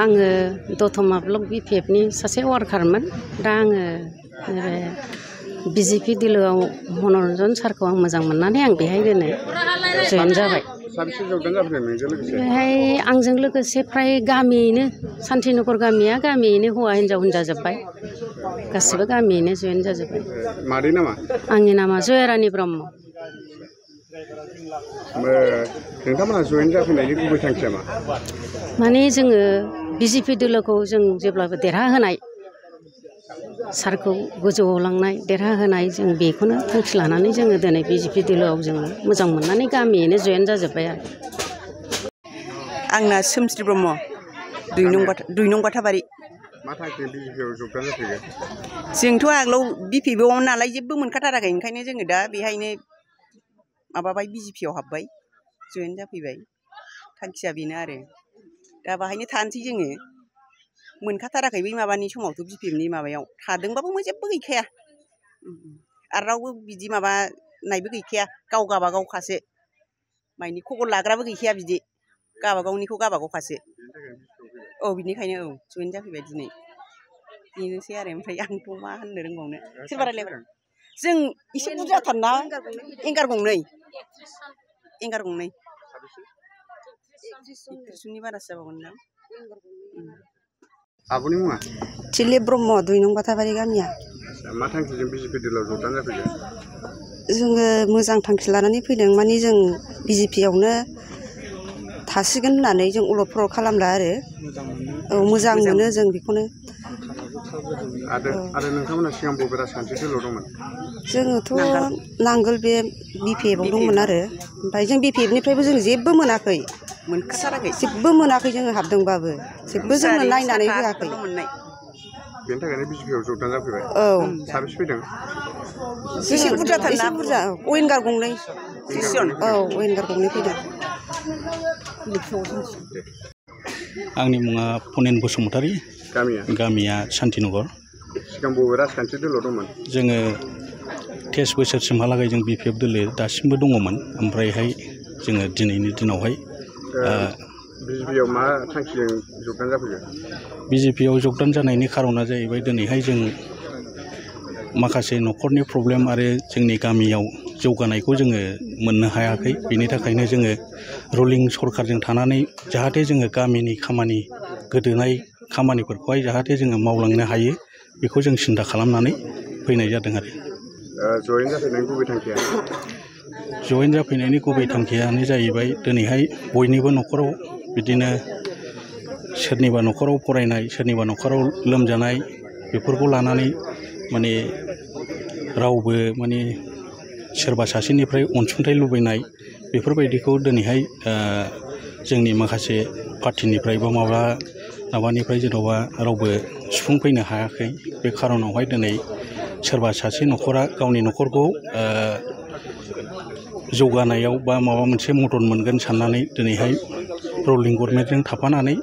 आङो दतमा ब्लक BPFनि सासे वार्कारमोन। दा आङो BJP दोलोआव मनरन्जन सारखौ आं मोजां मोननानै आं बेहाय दिनै जयेन जाबाय। बेहाय आंजों लोगोसे फ्राय गामियैनो शान्तिनगर गामिया गामियैनो हौवा हिन्जाव होनजाजोब्बाय। गासिबो गामियैनो जयेन जाजोब्बाय। मादै नामा? आंनि नामा जयारानी ब्रह्म। नोंथांमोनहा जयेन जाफैनायनि गुबै थांखिया मा? माने जोङो BJP दोलोखौ जों जेब्लाबो देरहाहोनाय, सारखौ गोजौआव लांनाय देरहाहोनाय, जों बेखौनो थांखि लानानै जोङो दिनै BJP दोलोआव जोङो मोजां मोननानै गामियैनो जयेन जाजोब्बाय आरो। आंना सोमस्रि ब्रह्म, 2 नं बाथाबारि। मा थांखि BJPआव जगदान जाफैगोन? जोंथ' आगोलाव BPFआव नालाय जेबो मोनखाथाराखै, ओंखायनो जोङो दा बेहायनो माबाबाय BJPआव हाबबाय, जयेन जाफैबाय। थांखिया बेनो आरो दा बाहायनो थानोसै जोङो। मोनखाथाराखै बै माबानि समावथ' BPFनि माबायाव थादोंबाबो जेबो गैखाया आरो रावबो बिदि माबानायबो गैखाया। गावबागावखासो माइनि खबर लाग्राबो गैखाया, बिदि गावबागावनिखौ गावबागावखासो। औ बिनिखायनो जयेन जाफैबाय दिनै। बेनोसै आरो ओमफ्राय आंथ' मा होननो रोंबावनो। सोरबा रायलायबाय? जों एसे बुरजाथारना, एंगार गंनै। 31 बारासो जाबावगोनदां। आब'नि मुङा? थिलिप ब्रह्म, 2 नं बाथाबारि गामिया। मा थांखिजों BJP दोलोआव जगदान जाफैगोन? जोङो मोजां थांखि लानानै फैदों, माने जों BJPआवनो थासिगोन होननानै जों उलट फलट खालामला आरो। औ मोजां मोनो जों बेखौनो। आरो नोंथांमोना सिगां बबे राजखान्थि दोलोआव दंमोन? जोङोथ' नांगोल बे BPFआव दंमोन आरो। ओमफ्राय जों BPFनिफ्रायबो जों जेबो मोनाखै, मोनखाथाराखै। जेबो मोनाखै जोङो हाबदोंबाबो जेबो जोंनो नायनानै होआखै। बेनि थाखायनो BJPआव जगदान जाफैबाय। औ साबेसे फैदों? एसे बुरजाथार ना? एसे बुरजा, विंगार गंनै। औ विंगार गंनै फैदों। आंनि मुङा फनेन बसुमतारी। गामिया शान्तिनगर। सिगां बबे राजखान्थि दोलोआव दंमोन? जोङो 23 बोसोरसिमहालागै जों BPF दोलो दासिमबो दङमोन। ओमफ्रायहाय जोङो दिनैनि दिनावहाय BJPआव मा थांखिजों जगदान जाफैगोन? BJPआव जगदान जानायनि खारना जाहैबाय, दिनैहाय जों माखासे न'खरनि प्रब्लेम आरो जोंनि गामियाव जौगानायखौ जोङो मोननो हायाखै। बेनि थाखायनो जोङो रुलिं सरकारजों थानानै जाहाथे जोङो गामिनि खामानि, गोदोनाय खामानिफोरखौहाय जाहाथे जोङो मावलांनो हायो, बेखौ जों सिन्था खालामनानै फैनाय जादों आरो। जयेन जाफैनायनि गुबै थांखिया? जयेन जाफैनायनि गुबै थांखियानो जाहैबाय, दिनैहाय बयनिबो न'खराव बिदिनो सोरनिबा न'खराव फरायनाय, सोरनिबा न'खराव लोमजानाय, बेफोरखौ लानानै माने रावबो माने सोरबा सासेनिफ्राय अनसुंथाइ लुबैनाय, बेफोरबायदिखौ दिनैहाय जोंनि माखासे पार्टिनिफ्राय बा माबानिफ्राय जेन'बा रावबो सुफुंफैनो हायाखै। बे खारनावहाय दिनै सोरबा सासे न'खरा गावनि न'खरखौ जौगानायाव बा माबा मोनसे मदद मोनगोन साननानै दिनैहाय रुलिं गभर्नमेन्टजों थाफानानै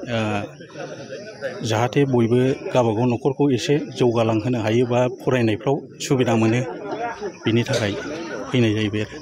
जाहाथे बयबो गावबागाव न'खरखौ एसे जौगालांहोनो हायो बा फरायनायफ्राव सुबिदा मोनो, बिनि थाखाय फैनाय जाहैबाय आरो।